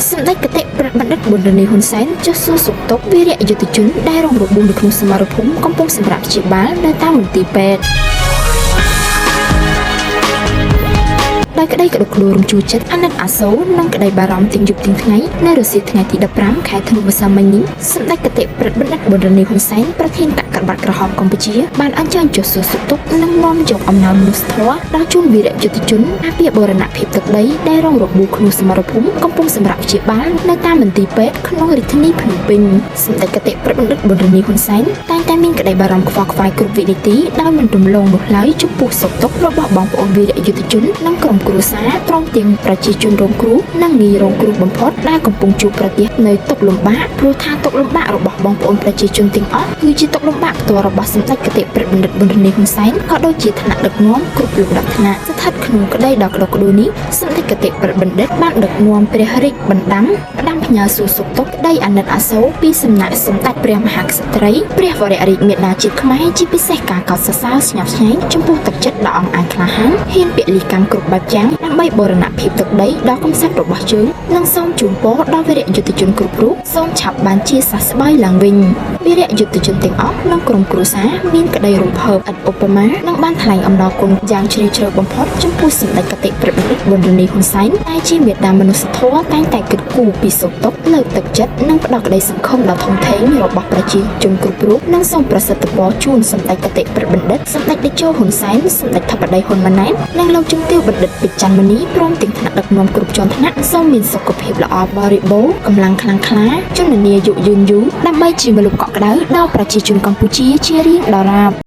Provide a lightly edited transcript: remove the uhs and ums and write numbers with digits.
សម្ដេចគតិព្រះបណ្ឌិតប៊ុនរនីហ៊ុនសែនចុះសួរសុខទុក្ខវីរៈយុទ្ធជនដែលរងរបួសនៅក្នុងសមរភូមិកំពុងសម្រាកព្យាបាលនៅតាមមន្ទីរពេទ្យដោយក្តីក្តុកក្តួលរំជួលចិត្តអាណិតអាសូរនិងក្តីបារម្ភទាំងយប់ទាំងថ្ងៃនៅរសៀលថ្ងៃទី15ខែធ្នូម្សិលមិញនេះសម្ដេចគតិព្រះបណ្ឌិតប៊ុនរនីហ៊ុនសែនប្រធានកាកបាទក្រហមកម្ពុជាបានអញ្ជើញចុះសួរសុខទុក្ខនិងនាំយកអំណោយមនុស្សធម៌ដល់ជូនវីរៈយុទ្ធជនអាពារបូរណភាពទឹកដីដែលរងរបួសក្នុងសមរភូមិកំពុងសម្រាកព្យាបាលនៅតាមមន្ទីរពេទ្យក្នុងរាជធានីភ្នំពេញសម្ដេចគតិព្រះបណ្ឌិតប៊ុនរនីហ៊ុនសែនតែងតែមានក្តីបារម្ភខ្វល់ខ្វាយគ្រប់វិនាទីដោយមិនរំលងនោះឡើយចំពោះសុខទុក្ខរបស់បងប្អូនវីរៈយុទ្ធជននិងក្រុមគ្រួសារព្រមទាំងប្រជាជនរងគ្រោះនិងងាយរងគ្រោះបំផុតដែលកំពុងជួបប្រទះនៅទុក្ខលំបាកព្រោះថាទុក្ខលំបាករបស់បងប្អូនប្រជាជនទាំងអស់គឺជាទុក្ខលំបាកផ្ទាល់របស់សម្ដេចគតិព្រះបណ្ឌិតប៊ុនរនីហ៊ុនសែនក៏ដូចជាថ្នាក់ដឹកនាំគ្រប់លំដាប់ថ្នាក់ស្ថិតក្នុងក្តីដ៏ក្តុកក្តួលនេះសម្ដេចគតិព្រះបណ្ឌិតបានដឹកនាំព្រះរាជបណ្ដាំផ្ដាំផ្ញើសួរសុខទុក្ខក្តីអាណិតអាសូរពីសំណាក់សម្ដេចព្រះមហាក្សត្រីព្រះវររាជមាតាជាតិខ្មែរជាពិសេសការកោតសរសើរស្ញប់ស្ញែងចំពោះទឹកចិត្តដ៏អង្អាចក្លាហានហ៊ានពលិកម្មគ្រប់បែបយ៉ាងដើម្បីបូរណភាពទឹកដីដ៏កំសត់របស់យើងនិងសូមជូនពរដល់វីរៈយុទ្ធជនគ្រប់រូបសូមឆាប់បានជាសះស្បើយឡើងវិញវីរៈយុទ្ធជនទាំងអស់និងក្រុមគ្រួសារមានក្តីរំភើបឥតឧបមានិងបានថ្លែងអំណរគុណយ៉ាងជ្រាលជ្រៅបំផុតចំពោះសម្ដេចគតិព្រះបណ្ឌិតប៊ុនរនីហ៊ុនសែនដែលជាមេដាមនុស្សធម៌តែងតែគិតគូរពីសុខទុក្ខលើកទឹកចិត្តនិងផ្ដល់ក្តីសង្ឃឹមដ៏ធំធេងរបស់ប្រជាជនគ្រប់រូបនិងសូមប្រសិទ្ធពរជូនសម្ដេចគតិព្រះបណ្ឌិតសម្ដេចតេជោហ៊ុនសែនសម្ដេចធិបតីហ៊ុនម៉ាណែតនិងលោកជំទាវបណ្ឌិតពេជ្រច័ន្ទមនីព្រមទាំងថ្នាក់ដឹកនាំគ្រប់ជាន់ថ្នាក់សូមមានសុខភាពល្អបរិបូរណ៍កម្លាំងខ្លាំងក្លាជំនាញយុយឺនយូរដើម្បីជាម្លប់កក់ក្ដៅដល់ប្រជាជនកម្ពុជាជារៀងដរាប។